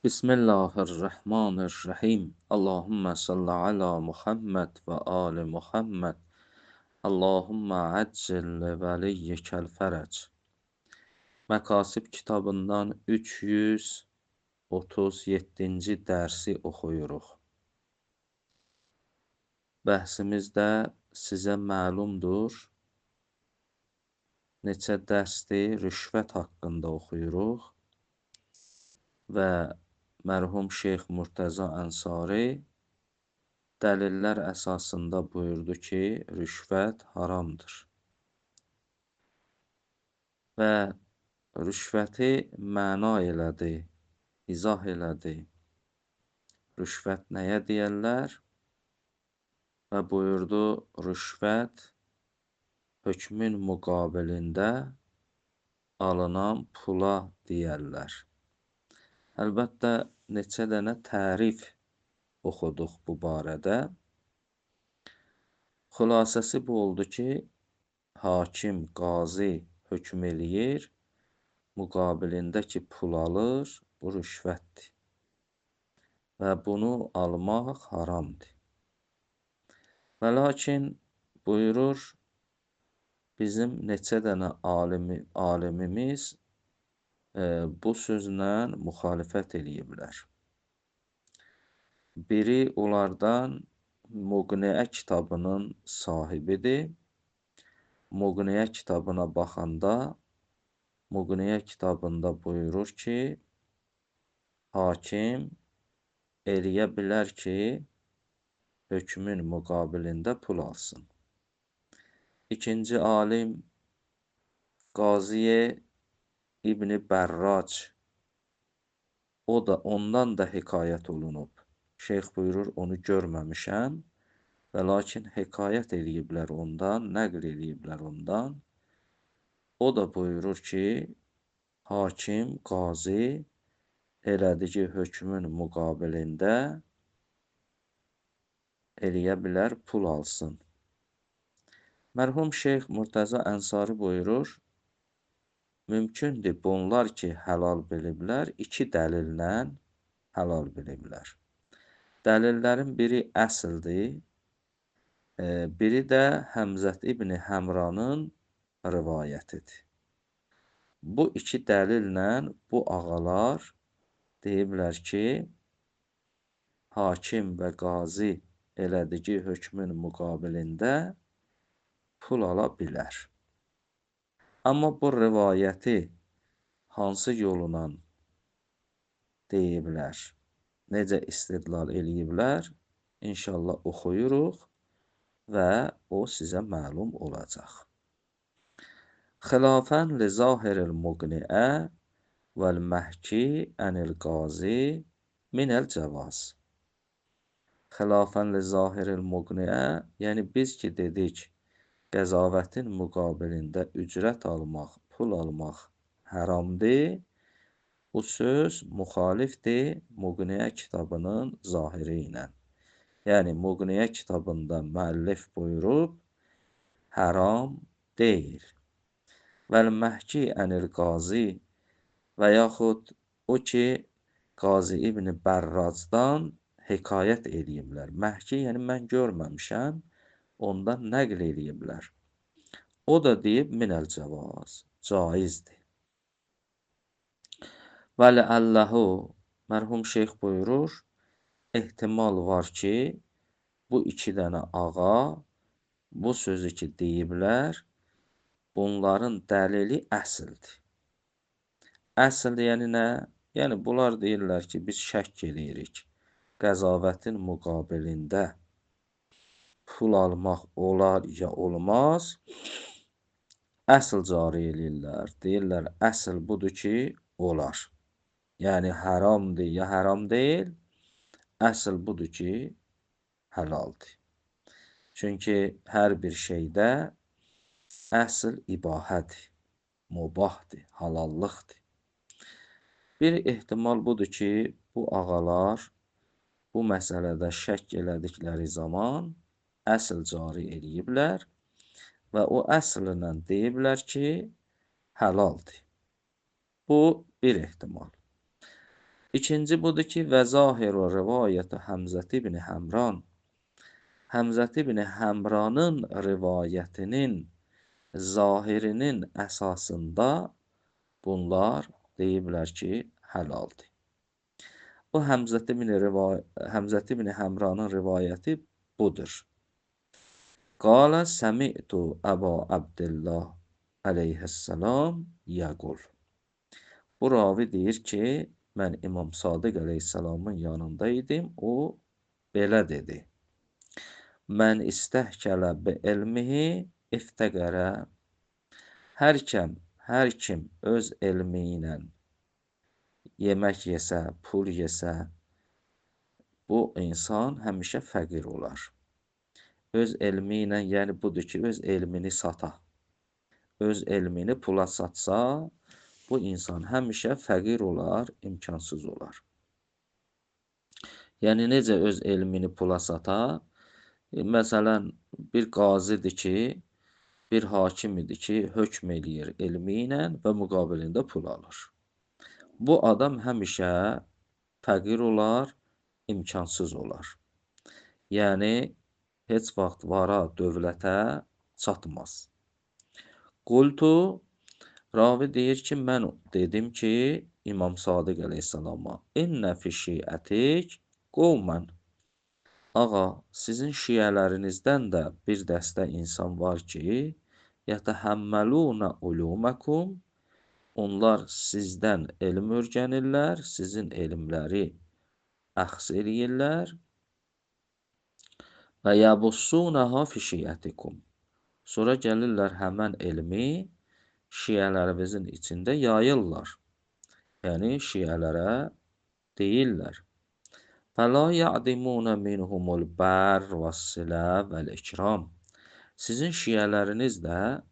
Bismillahirrahmanirrahim. Allahümme salli ala Muhammed və ali Muhammed. Allahümme əccil li vəliyyikəl fərəc. Məkasib kitabından 337-ci dərsi oxuyuruq. Bəhsimizdə sizə məlumdur, neçə dərsdir rüşvət haqqında oxuyuruq və mərhum Şeyx Murtəza Ənsari dəlillər əsasında buyurdu ki, rüşvət haramdır. Və rüşvəti məna elədi, izah elədi. Rüşvət nəyə deyərlər? Və buyurdu, rüşvət hökmün müqabilində alınan pula deyərlər. Əlbəttə, neçə dənə tərif oxuduq bu barədə. Xülasəsi bu oldu ki, hakim, qazi hökm eləyir, müqabilində ki, pul alır, bu rüşvətdir və bunu almaq haramdır. Və lakin buyurur, bizim neçə dənə alimimiz bu sözlə müxalifət eləyiblər. Biri onlardan Muğniyə kitabının sahibidir. Muğniyə kitabına baxanda, Muğniyə kitabında buyurur ki, hakim eləyə bilər ki, hökmün müqabilində pul alsın. İkinci alim Qaziyə İbni Bərrac, o da ondan da hekayət olunub. Şeyx buyurur, onu görməmişəm və lakin hekayət eləyiblər ondan, nəql eləyiblər ondan. O da buyurur ki, hakim, qazi elədiyi hökmün müqabilində eləyə bilər, pul alsın. Mərhum Şeyx Murtəza Ənsari buyurur, mümkündür bunlar ki, həlal biliblər, iki dəlillə həlal biliblər. Dəlillərin biri əsldir, biri də Həmzət İbni Həmranın rivayətidir. Bu iki dəlillə bu ağalar deyiblər ki, hakim və qazi elədiyi hökmün müqabilində pul ala bilər. Amma bu rivayəti hansı yolla deyiblər, necə istidlal eləyiblər, inşallah oxuyuruq və o sizə məlum olacaq. Xilafən li zahiril muğniə vəl-məhki ənil qazi minəl cəvaz. Xilafən li zahiril muğniə, yəni biz ki dedik, qəzavətin müqabilində ücrət almaq, pul almaq həramdır. Bu söz müxalifdir Muğniyə kitabının zahiri ilə. Yəni, Muğniyə kitabında müəllif buyurub, həram deyil. Vəl-məhki ənil qazi və yaxud o ki, Qazi İbni Bərracdan hekayət eləyiblər. Məhki, yəni mən görməmişəm, ondan nəql eləyiblər. O da deyib, minəl cəvaz, caizdir. Və ləəlləhu, mərhum şeyx buyurur, ehtimal var ki, bu iki dənə ağa bu sözü ki deyiblər, bunların dəlili əsldir. Əsl yəni nə? Yəni, bunlar deyirlər ki, biz şəkk eləyirik. Qəzavətin müqabilində pul almaq olar ya olmaz. Əsl cari eləyirlər. Deyirlər, əsl budur ki, olar. Yəni, həramdır ya həram deyil, əsl budur ki, həlaldır. Çünki hər bir şeydə əsl ibahədir, mubahdır, halallıqdır. Bir ehtimal budur ki, bu ağalar bu məsələdə şəkk elədikləri zaman əsl cari eləyiblər və o əslinlə deyiblər ki, həlaldır. Bu bir ehtimal. İkinci budur ki, və zahiru rivayəti Həmzət ibn Həmran. Həmzət ibn Həmranın rivayətinin zahirinin əsasında bunlar deyiblər ki, həlaldır. Bu Həmzət ibn Həmranın rivayəti budur. Qalə səmi'tu Əba Əbdillah əleyhissalam yəqul. Bu ravi deyir ki, mən İmam Sadiq əleyhissalamın yanında idim, o belə dedi. Mən istəhkələ bi elmihi iftəqərə. Hər kim öz elmi ilə yemək yesə, pul yesə, bu insan həmişə fəqir olar. Öz elmi ilə, yəni budur ki, öz elmini sata. Öz elmini pula satsa, bu insan həmişə fəqir olar, imkansız olar. Yəni, necə öz elmini pula sata? Məsələn, bir qazidir ki, bir hakim idi ki, hökm eləyir elmi ilə və müqabilində pul alır. Bu adam həmişə fəqir olar, imkansız olar. Yəni, heç vaxt vara, dövlətə çatmaz. Qultu, ravi deyir ki, mən dedim ki, İmam Sadiq əleyhissalama, İnnə fi şiətik qovmən. Ağa, sizin şiələrinizdən də bir dəstə insan var ki, yətəhəmməlunə uluməkum, onlar sizdən elm öyrənirlər, sizin elmləri əxz eləyirlər və yəbussunəha fi şiətikum. Sonra gəlirlər həmən elmi şiələrimizin içində yayırlar. Yəni, şiələrə deyirlər. Fəla ya'dimuna minhumul bər vəs-silə vəl-ikram. Sizin şiələriniz də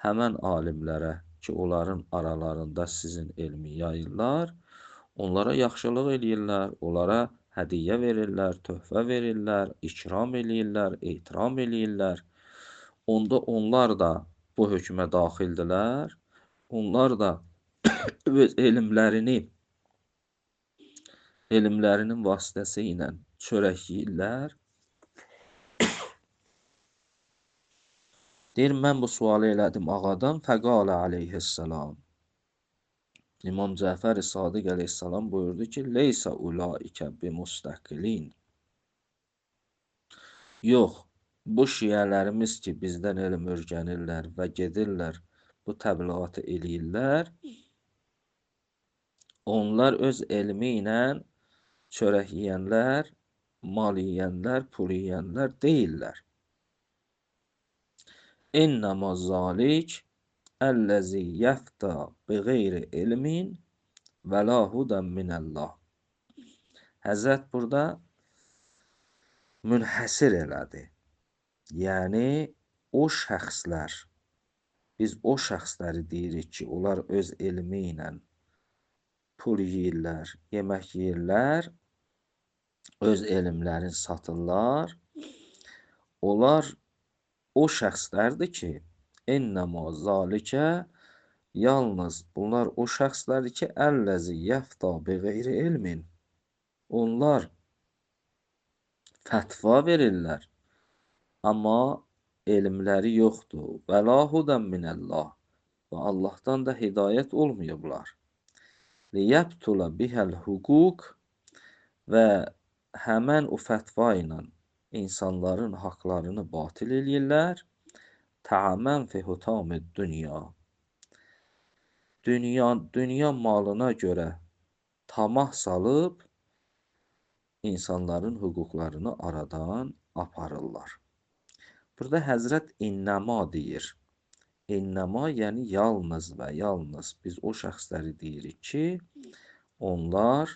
həmən alimlərə ki, onların aralarında sizin elmi yayırlar, onlara yaxşılıq eləyirlər, onlara hədiyyə verirlər, töhfə verirlər, ikram eləyirlər, ehtiram eləyirlər. Onda onlar da bu hökmə daxildirlər. Onlar da öz elmlərinin vasitəsi ilə çörək yeyirlər. Deyir, mən bu sualı elədim ağadan. Fəqalə aleyhissalam. İmam Cəfər-i Sadiq əleyhissalam buyurdu ki, Leysə ulaikə bimustəqilin. Yox, bu şiələrimiz ki, bizdən elm öyrənirlər və gedirlər, bu təbliğatı eləyirlər, onlar öz elmi ilə çörək yeyənlər, mal yeyənlər, pul yeyənlər deyillər. İnnəmə zalik əlləzi yəfta bi-qeyri elmin və la hudən minəllah. Həzrət burada münhəsir elədi. Yəni, o şəxslər, biz o şəxsləri deyirik ki, onlar öz elmi ilə pul yeyirlər, yemək yeyirlər, öz elmlərini satırlar. Onlar o şəxslərdir ki, İnnəmə zalikə, yalnız bunlar o şəxslərdir ki, əlləzi yəfta bi-qeyri elmin. Onlar fətva verirlər, amma elmləri yoxdur. Və la hudən minəllah. Və Allahdan da hidayət olmayıblar. Liyəbtula bihəl hüquq və həmən o fətva ilə insanların haqlarını batil eləyirlər. Təamən fi hutamid dünya. Dünya malına görə tamah salıb insanların hüquqlarını aradan aparırlar. Burada Həzrət innəma deyir. İnnəma, yəni yalnız və yalnız biz o şəxsləri deyirik ki, onlar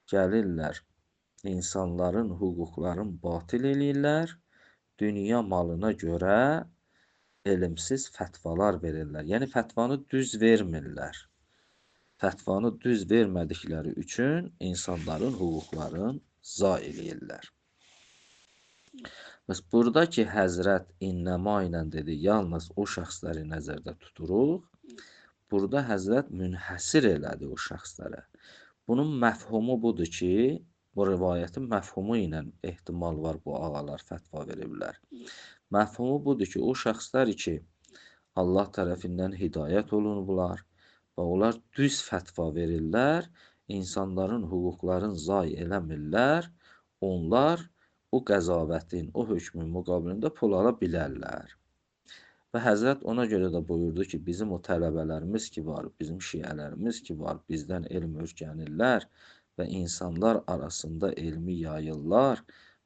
gəlirlər, insanların hüquqlarını batil eləyirlər, dünya malına görə elmsiz fətvalar verirlər. Yəni, fətvanı düz vermirlər. Fətvanı düz vermədikləri üçün insanların hüquqlarını zay eləyirlər. Bəs burada ki, Həzrət innəma ilə dedi, yalnız o şəxsləri nəzərdə tuturuq, burada Həzrət münhəsir elədi o şəxslərə. Bunun məfhumu budur ki, bu rivayətin məfhumu ilə ehtimal var bu ağalar fətva veriblər. Məfhumu budur ki, o şəxslər ki, Allah tərəfindən hidayət olunublar və onlar düz fətva verirlər, insanların hüquqlarını zay eləmirlər, onlar o qəzavətin, o hökmün müqabilində pul ala bilərlər. Və Həzrət ona görə də buyurdu ki, bizim o tələbələrimiz ki var, bizim şiələrimiz ki var, bizdən elm öyrənirlər və insanlar arasında elmi yayırlar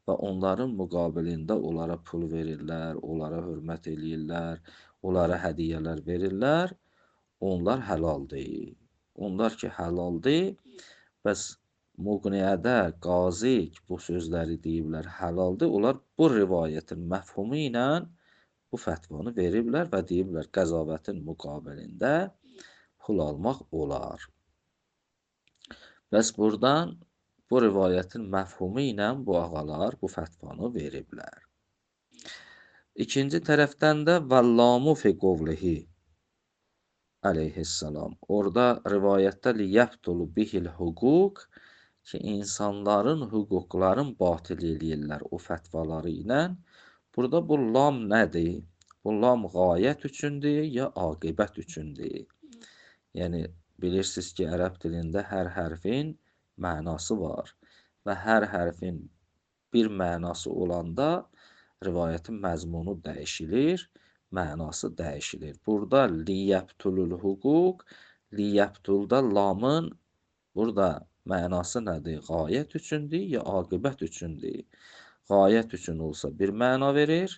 və onların müqabilində onlara pul verirlər, onlara hörmət eləyirlər, onlara hədiyyələr verirlər, onlar həlaldır. Onlar ki həlaldır, bəs Muğniyədə qazi bu sözləri deyiblər həlaldır, onlar bu rivayətin məfhumu ilə bu fətvanı veriblər və deyiblər qəzavətin müqabilində pul almaq olar. Bəs buradan bu rivayətin məfhumu ilə bu ağalar bu fətvanı veriblər. İkinci tərəfdən də vəllamu fi qovlihi əleyhissalam. Orada rivayətdə liyəbtulu bihil hüquq ki, insanların hüquqlarını batil eləyirlər o fətvaları ilə. Burada bu lam nədir? Bu lam ғayət üçündür ya aqibət üçündür? Yəni, bilirsiniz ki, ərəb dilində hər hərfin mənası var və hər hərfin bir mənası olanda rivayətin məzmunu dəyişilir, mənası dəyişilir. Burada liyəbtulul hüquq, liyəbtulda lamın burada mənası nədir? Ғayət üçündür ya aqibət üçündür? Ғayət üçün olsa bir məna verir,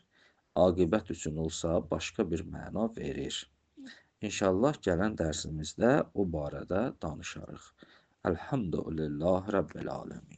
aqibət üçün olsa başqa bir məna verir. İnşallah gələn dərsimizdə o barədə danışarıq. Elhamdülillah Rabbil alemin.